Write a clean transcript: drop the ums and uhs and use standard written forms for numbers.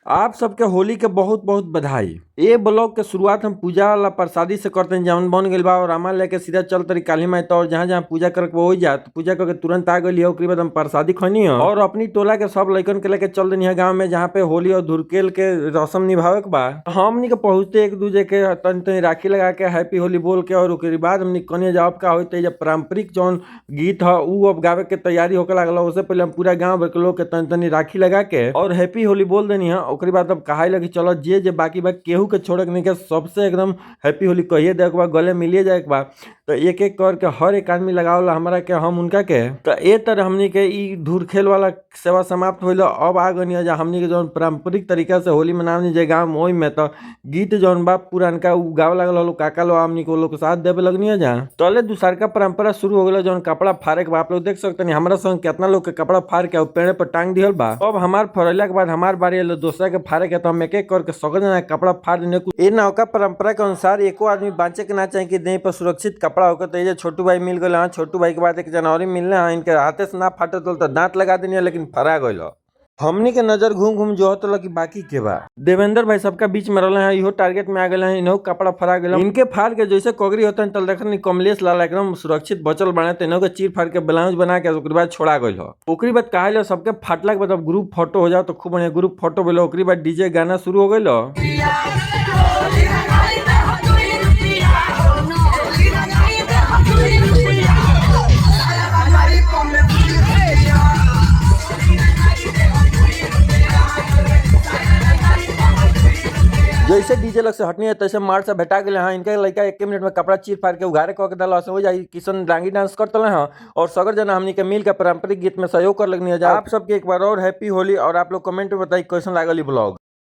आप सबके होली के बहुत बहुत बधाई। ए ब्लॉग के शुरुआत हम पूजा वाला प्रसादी से करते हैं जवन बन गइल बा और रामा लेके सीधा चल तरी काली माई और जहाँ जहाँ पूजा करे के हो जात पूजा करके तुरंत आ गइल। ओकरी बाद हम प्रसादी खनी और अपनी टोला के सब लइकन के लेके चल देनी गांव में जहाँ पे होली और धुरखेल के रस्म निभावे के बा। हमनी के पहुँचते एक दूजे के तनी तनी राखी लगा के हैप्पी होली बोल के और ओकरी बाद हमनी कनिया जवाब का होते जब पारंपरिक जौन गीत ह उ अब गावे के तैयारी होके लागल। उससे पहले हम पूरा गांव भर के लोग के तनी तनी राखी लगा के और हैप्पी होली बोल देनी है। ओकरी बाद अब कहाई लगी चलो जे जे बाकी बा केहू के छोड़े के नहीं के सबसे एकदम हैप्पी होली कहिए दे के बा, गले मिलिए जाए के बा। तो एक एक करके हर एक आदमी लगावला हमरा के हम उनका के। तो ए तरह हमनी के ई धूर खेल वाला सेवा समाप्त होइल। अब आ गनी जा हमनी के जौन पारंपरिक तरीका से होली मनावनी जे गांव में ओहि में तो गीत जौन बा पुरानका उ गावे लागल लोग काका लोग हमनी के लोग के साथ देवे लगनी जा। तले दूसरका परंपरा शुरू हो गेल जौन कपड़ा फाड़े के बा। आप लोग देख सकते हमरा संग केतना लोग के कपड़ा फाड़ के पेड़ पर टांग दिहल बा। अब हमार फरैला के बाद हमार बारी आइल दोसरा के फाड़े के, तो हम एक एक करके सगरे जना के कपड़ा फाड़ देने। ए नौका परंपरा के अनुसार एको आदमी बांचे के ना चाहे कि देह पर सुरक्षित कपड़ा होकर। तो ये छोटू भाई मिल गए। हाँ छोटू भाई के बाद एक जनवरी मिलने हाँ इनके हाथे से ना फाटत तो दांत लगा देनी लेकिन फरा गइल। हमनी के नजर घूम घूम जो होत कि बाकी के बा। देवेंद्र भाई सबका बीच में रहले हैं, इहो टारगेट में आ गए हैं, इन्हों कपड़ा फरा गेल। इनके फाड़ के जैसे कगरी होता है तल देखनी कमलेश लाल एकदम सुरक्षित बचल बने तो इन्हों के चीर फाड़ के ब्लाउज बना के ओकरी बाद छोड़ा गइल। ओकरी बाद कहा सबके फाटला के बाद अब ग्रुप फोटो हो जाओ तो खूब बढ़िया ग्रुप फोटो भेल। ओकरी बाद डीजे गाना शुरू हो गइल। जैसे डीजे लग से हटनी है तैसे मार से भेटा गए हाँ। इनके लड़का एक मिनट में कपड़ा चीर फाड़ के उघारे कह के दल हो जाए किशन डांगी डांस करते हैं और सगर जना हमनी के मिल के पारंपरिक गीत में सहयोग कर लगनी है। आप सबके एक बार और हैप्पी होली और आप लोग कमेंट में बताइए कैसन लागल ब्लॉग।